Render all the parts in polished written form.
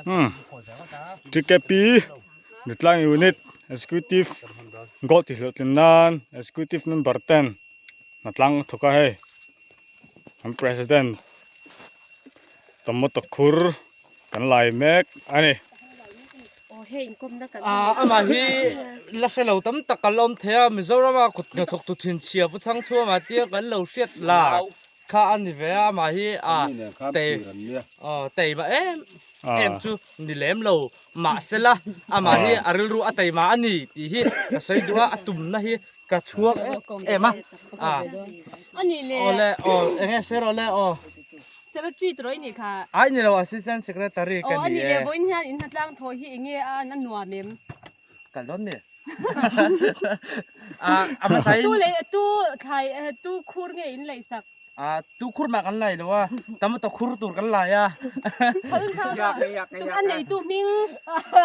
Hmm TKP Nutlang Unit Executive Goal tih hlawhtlin nan Executive member ten hnatlang a thawk a hei an President tomato khur kan lai mek a ni. Amah hi la hre lo tam tak kan la awm thei a Mizoram a kut hnathawk tu thinchhia Pu Thangthuama tia kan lo hriat lar kha a ni ve a amah hi a tei aw teima em em chu ni lem lo mahsela amah hi a rilru a teima a ni tih hi ka sawi duh a a tumna hi ka chhuak em em a a awle aw eng nge sir awle aw Secretary tawh i nih kha. Ai ni lo assistant secretary ka ni e. Aw a ni le vawiin hian in hnatlang thaw hi eng nge a an a nuam em? Kal dawn mi? A a hmasa in. Tu lei tu thlai tu khur nge in leih sak? A tu khur mah kan lai lo a tomato khur tur kan lai a. Tuk a neitu hming.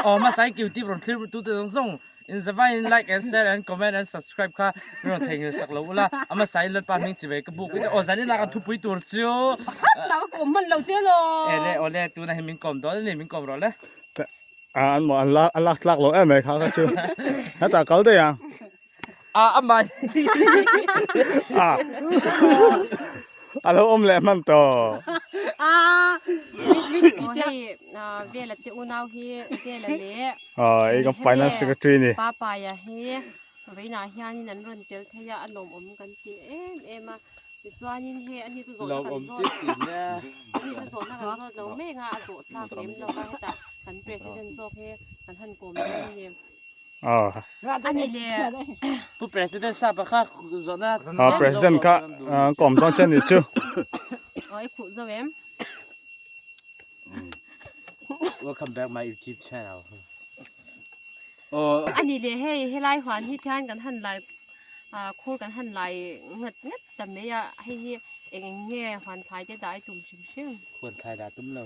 Aw hmasa in kiu tip rawn thlir tu te zawng zawng In zavaiin like and share and comment and subscribe kha min rawn theihnghilh sak lo ula, a hmasa in Lalpa hming chi ve ka buk in aw zanin ah kan thupui tur chu. Khat lah ka kawm hman lo che law. Ele awle tuna hi min kawm dawn a ni min kawm rawh le. An maw an lak an lak tlak lo em mai kha kha chu hetah kal daih ang. A amah hi. A a lo awm leh hman tawh. Aw hei Vela te unau hi Vela leh Aw hei kan finance secretary ni. Papaya hi vawiinah hianin an rawn tel thei a a lawmawm kan ti em em a tichuanin hei ani chu zawhna kan zawt ani chu zawhna kan zawt lo mek a a zawh tlak lem lo va hetah kan president zawk hi kan han kawm dawn a ni. Ani le. Pu president sa pa kha zawhna. Aw president kha kawm dawn che ni chu. Aw i khuh zo em. Welcome back my YouTube channel. Ani le hei helai huan hi thian kan han lai khur kan han lai ngat ngat ta mai a hei hi eng eng nge huan thlai te dah i tum hrim hrim. Huan thlai dah tum lo.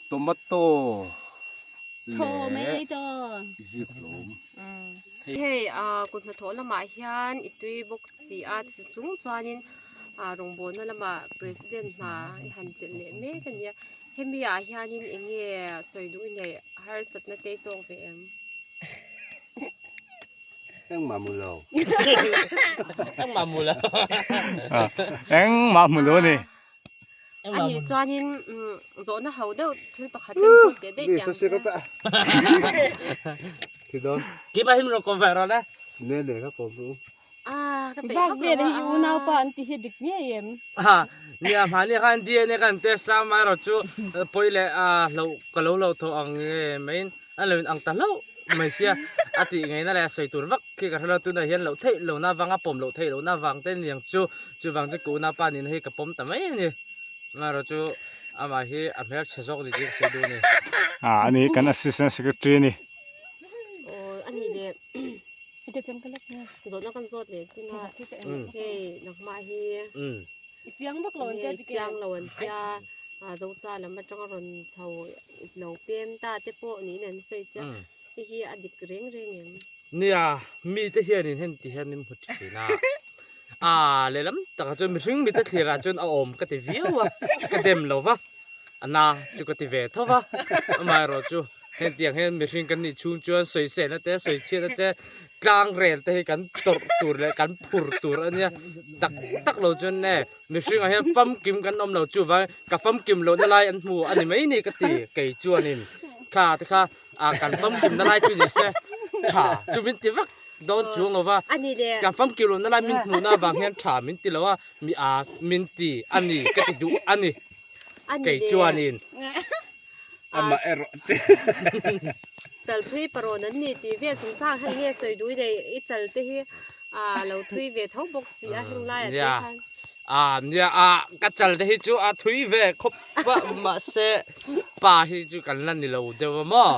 Tomato leh zikhlum. Hei kut hnathawh lamah hian i tui bawk si a chung chuanin rawngbawlna lamah president hna i han chelh leh mek a nia hemi ah hianin eng nge sawi duh i neih harsatna te i tawk ve em? Engmah hmu lo. Engmah hmu lo. Engmah hmu lo a ni. Ani chuanin zawhna ho deuh thil pakhat kan zawt teh daih teh ang che. Keimah hi min rawn kawm ve rawh le. Ah ka peih Vak vak vel lo hi a. i unaupa an ti hi dik ngei em? Nia hmahni khan DNA kan test a amaherawh chu pawi leh hloh ka lo lo thaw ang nge maiin A lo in ang ta hlauh mai sia, a tih ngaihna leh a sawi tur vak khi ka hre lo, tunah hian loh theih lohna avanga pawm loh theih lohna avang te niang chu, chuvang chu ka unaupa nihna hi ka pawm ta mai a ni, amaherawh chu amah hi a hmelchhe zawk ni tih ka sawi duh a ni. Ah ani kan assistant secretary a ni. Aw a nih leh zawhna kan zawt leh chin a, hei nangmah hi I chiang vak lo an tia i chiang lo an tia. A zocha lam atanga rawn chho lo pem ta te pawh niin an sawi che a, hei hi a dik reng reng em? Nia, mite hianin heng ti hian min hmu thin a, a lehlam takah chuan mihring mite thlirah chuan a awm ka ti viau a, ka dem lo va, a na chu ka ti ve tho va, amaherawh chu hengtiang hian mihring kan nih chhung chuan sawisehna te, sawichhiatna te, tlang rel te hi kan tawrh tur leh kan phur tur a nia, tak tak lo chuan e. Mihringah hian famkim kan awm lo chuvang ka famkim lohna lai an hmu a ni mai ni ka ti kei chuanin kha te kha ah kan famkim na lai chu ni se tha chu min ti vak dawn chuang lo va kan famkim lohna lai min hmuhna avang hian tha min ti lo a mi a min ti a ni ka ti duh a ni kei chuanin. Amah erawh chu. Chalphui parawn an ni tih vel chungchang khan nge sawi duh i nei i chal te hi a lo thui ve tho bawk si a heng laiah te khan. A nia a ka chal te hi chu a thui ve khawp a mahse pa hi chu kan la ni lo deuh a maw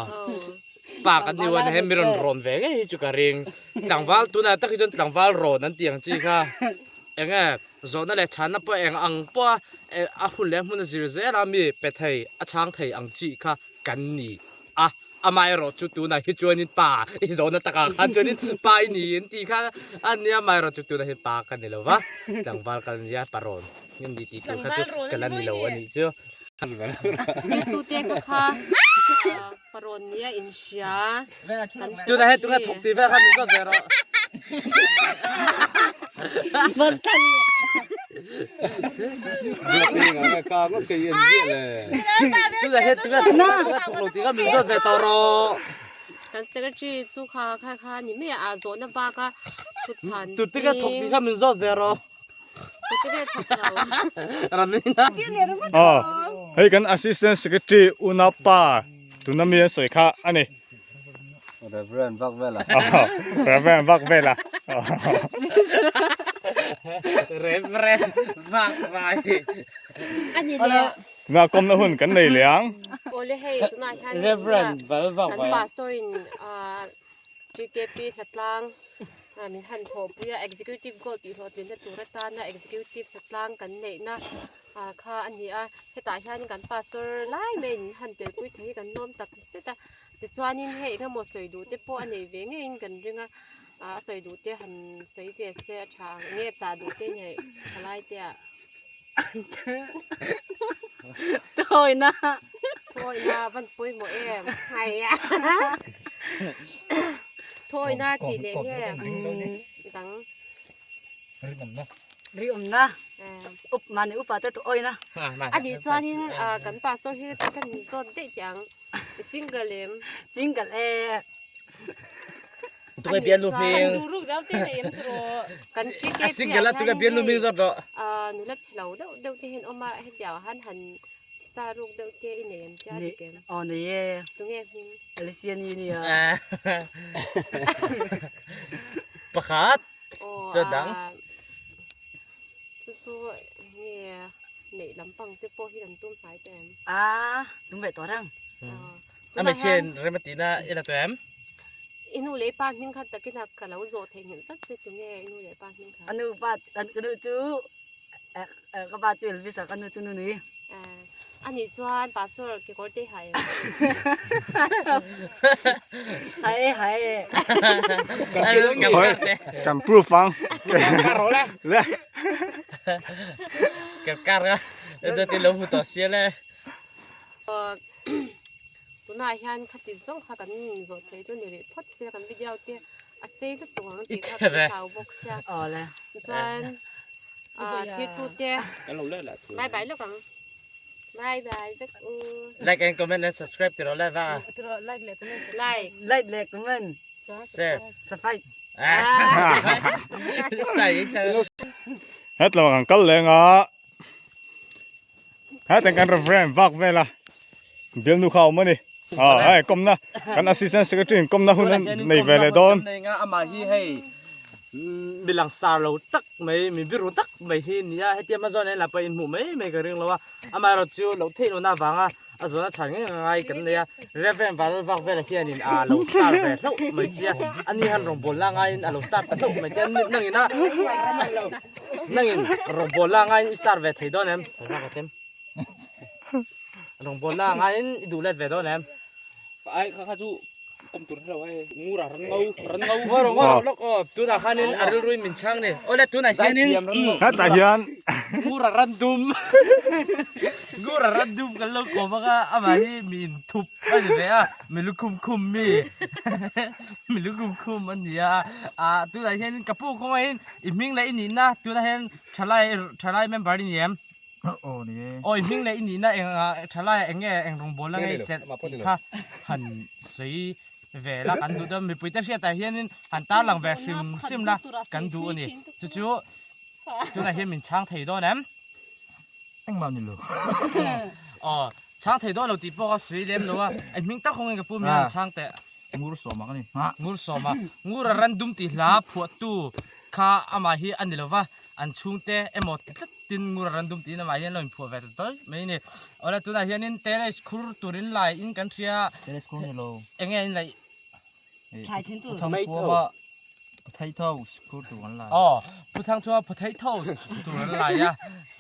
pa kan ni uan he mi rawn rawn ve ngei hi chu ka ring tlangval tunah tak hi chuan tlangval rawn an tih ang chi kha eng nge Zawhna leh chhanna pawh eng ang pawha a hun leh hmun a zir zel a, mi pe thei, a chhang thei ang chi kha kan ni a. Amaherawh chu tunah hi chuanin pa i zawhna takah khan chuanin pa i ni an tih kha a nia, amaherawh chu tunah hian pa ka ni lo va, tlangval ka la ni a, parawn ka ni tih tur kha chu ka la ni lo a nih chu. Thiltute kha kha parawn nia inhria kan Tuna he tunga thawk ti vel kha min zawt ve rawh. Tuna he tunga thawk lo ti kha min zawt ve tawh rawh. Kan secretary chu kha kha kha ni mai a zawhna bak a thu chhan Tu te kha thawk ti kha min zawt ve rawh. Aw hei kan assistant secretary unapa tuna mi an sawi kha a ni. Reverend vak vela. Reverend vak vela. Reverend vak vai. Ani le. Tuna kawmna hun kan nei leh ang. Awle hei tunah hian Reverend val vak kan vai. pastor in TKP hnatlang min han thawhpui a, Executive Goal tih hlawhtlinna tur atana Executive hnatlang kan neihna kha a ni a, hetah hian kan Pastor lai mai in han telpui thei hi kan lawm tak zet a, tichuanin hei engemaw sawi duh te pawh a nei ve ngeiin kan ring a, a sawi duh te han sawi ve se a tha ang, enge chah duh te nei thalai te ah. Tawina. Tawina van pawimawh em. Tawina tih leh nge dang. Ri awmna. Up mani upa te tu awina. Ani chuanin kan pastor hi kan zawt daih teh ang. Single em. Single e. Tukai bian lu hming. Kan TKP A single a tukai bian lu hming zawt rawh. Nula chhe lo deuh deuh te hian awm a hetiang han han star ruk deuh te i nei an tia dik em? Aw nei e. Tunge hming? Alicia ni nia. Pakhat. Aw Chuan dang. Chu chu nge neih lampang te pawh hi kan tum hnai ta em? A tum ve tawh reng. A hmeichhia in rem a tihna i la tawh em? I nu leh i pa hming kha takin a ka lo zawh theih nghilh tlat che tunge i nu leh i pa hming kha? A nu pa ka nu chu ka pa chu Elvis a ka nu chu Nunui. A nih chuan pastor kekawr te hai em? Hai e hai e. Kan proof ang. Le. Kan kar a. Da ti lo hu tawh sia le. Tunah hian khati zawng kha kan zawh theih chu ni rih phawt sia kan video te a sei lutuk ang tih kha kan hlau bawk sia. Chuan thirtute bye bye lawk ang. Bye bye vek u. Like and comment and subscribe ti rawh le va. Like. Like leh comment. Share. Subscribe. Sai chal. Hetlam kan kal leng a. Hetiang kan Reverend vak vel a bialnu kha a awm a ni. Aw hei kawmna kan assistant secretary in kawmna hun a nei ve leh dawn. Amah hi hei mi langsar lo tak mai mi biru tak mai hi a ni a hetiang hma zawn ah hian lapa inhmuh mai mai ka ring lo a amaherawh chu loh theih lohna avanga a zawn a chhan ngei ngai kan nei a Reverend Val vak velah hianin a lo star ve hlauh mai che a ani hian rawngbawl la ngaiin a lo star ta hlauh mai che a nangin a nangin rawngbawl la ngaiin i star ve thei dawn em rawngbawl la ngaiin i duh let ve dawn em ai kha kha chu kawm tur hre lo ai ngura ran ngo ran ngo ngawr ngawr lawk aw tunah khanin a rilruin min chhang ni awle tunah hianin hetah hian ngura ran dum ngura ran dum kan lo kawm anga amah hi mi inthup a ni ve a mi lukhum khum mi mi lukhum khum a ni a ah tunah hianin ka pu kawngaihin i hming leh i nihna tunah hian thalai thalai member i ni em Aw ni e. Awi hming leh i nihna eng tha laiah eng nge eng rawngbawl la ngei chelh tih kha han sawi ve la kan duh dawn mipuite hriatah hianin han tarlang ve hrim hrim la kan duh a ni. Chu chu tunah hian min chhang thei dawn em? Engmah ni lo. Aw chhang thei dawn lo tih pawh ka sawi lem lo a, i hming tak kawngin ka pu min han chhang teh. Ngur sawma ka ni. Hah. Ngur sawma. Ngura randum tih hla phuahtu kha amah hi a ni lo va, an chhungte emaw ti tlat. Tin ngur a rawn dum tiin amah hian lo inphuah ve ta tawi mai a ni. Awle tunah hianin terrace khur turin lai in kan hria. Terrace khur ni lo. Enge in laih? Thlai thin tur. Tomato. Potato khur tur an lai. Aw, Pu Thangthuma potato tur an lai a.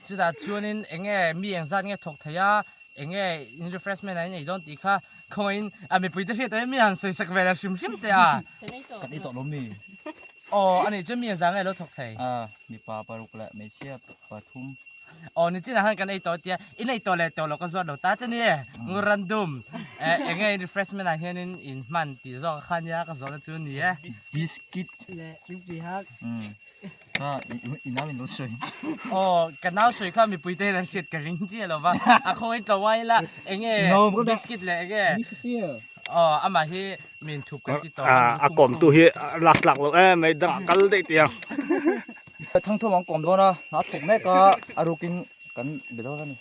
Chutah chuanin enge mi engzat nge thawk thei a, enge in refreshment ah in ei dawn tih kha khawngaihin a mipui te hriat ah hian mi han sawi sak ve la hrim hrim teh a. Kan ei tawh lo mi. Aw, anih chuan mi engzah nge lo thawk thei? A, mipa paruk leh hmeichhia pathum. Aw nichinah khan kan ei tawh tia in ei tawh leh tawh loh ka zawt lo ta che ni e. Ngur randum eng nge in refreshment ah hianin in hman tih zawk kha nia ka zawhna chu ni e. Biscuit leh thingpui hak. Kha i nau in lo sawi. Aw ka nau sawi kha mipui te hian an hriat ka ring chiah lo va a khawngaih tlo uai ila eng nge biscuit leh eng nge aw amah hi min thup kan ti tawh a kawm tu hi a lak tlak loh em mai dangah kal daih tih ang. Thangthuam an kawm dawn a hna thawk mek a a rukin kan be dawn a ni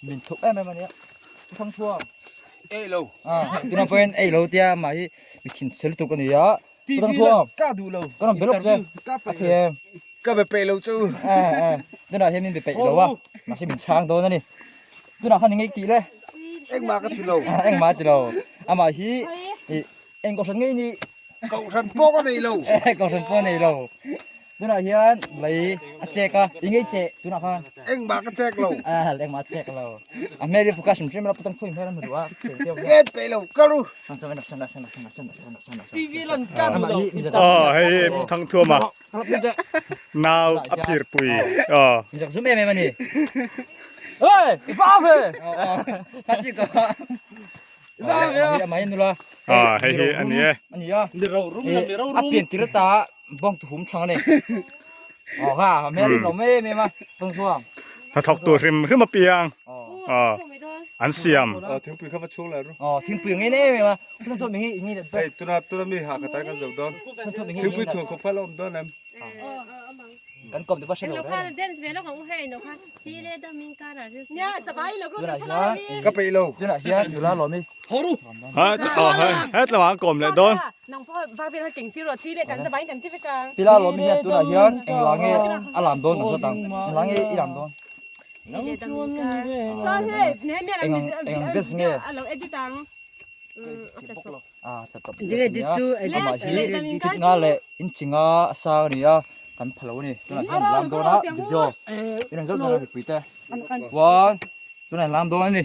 min thup em em a nia Thangthuam ei lo tunah pawhin ei lo tia amah hi mi thinchhe lutuk a ni a. TV lan ka duh lo. Ka rawn be lawk che. A thei em? Ka be peih lo chu. Eh eh. Tunah hian min be peih lo a. Mahse min chhang dawn a ni. Tunah khan engei tih le? Engmah ka ti lo. Engmah a ti lo. Amah hi eng kohhran ngei ni? Kohhran pawh ka nei lo. Kohhran pawh a nei lo. Tunah hian lei a chek a, i ngei cheh tunah khan. Engmah ka chek lo. Ah, engmah a chek lo. A hmel hi fuka hrim hrim a putang thui hmel a hmu duh a. Nget peih lo, ka ru. TV lan ka duh lo. Aw, hei hi Thangthuama nau a phir pui. Aw. Mizak zum em em a ni. Hey, i va ve. Kha chi ka. I va ve. Amah hi nula. Ah, hei hi a ni e. A ni a. Mi ro rum la mi ro rum. A pian tir ta bawng tu hum thang a ni. Aw kha, a hmel in lo em em a, Thangthuam. Hnathawk tur hrim hrim a piang. Aw, an siam. Aw, thingpui kha va chhung leh ru. Aw, thingpui ang em em a. Thangthuam eng nge let Hei, tuna tuna mi ha khatai kan zo dawn. Thingpui thuan khawp kha la awm dawn em? Kan kawm te pawh hre lo reng. Tunah hian Ka peih lo. Tunah hian nula lawm i. Ha, aw, hei, hetlangah an kawm leh dawn. Pila lawm i hian tunah hian engla nge a lam dawn kan zawt ang. Engla nge i lam dawn? Eng ang dress nge? Amah hi fit nga leh inchi nga a sang a ni a kan pha lo a ni tunah hian lam dawn a video in rawn zawt dawn a mipui te chuan tunah hian lam dawn a ni.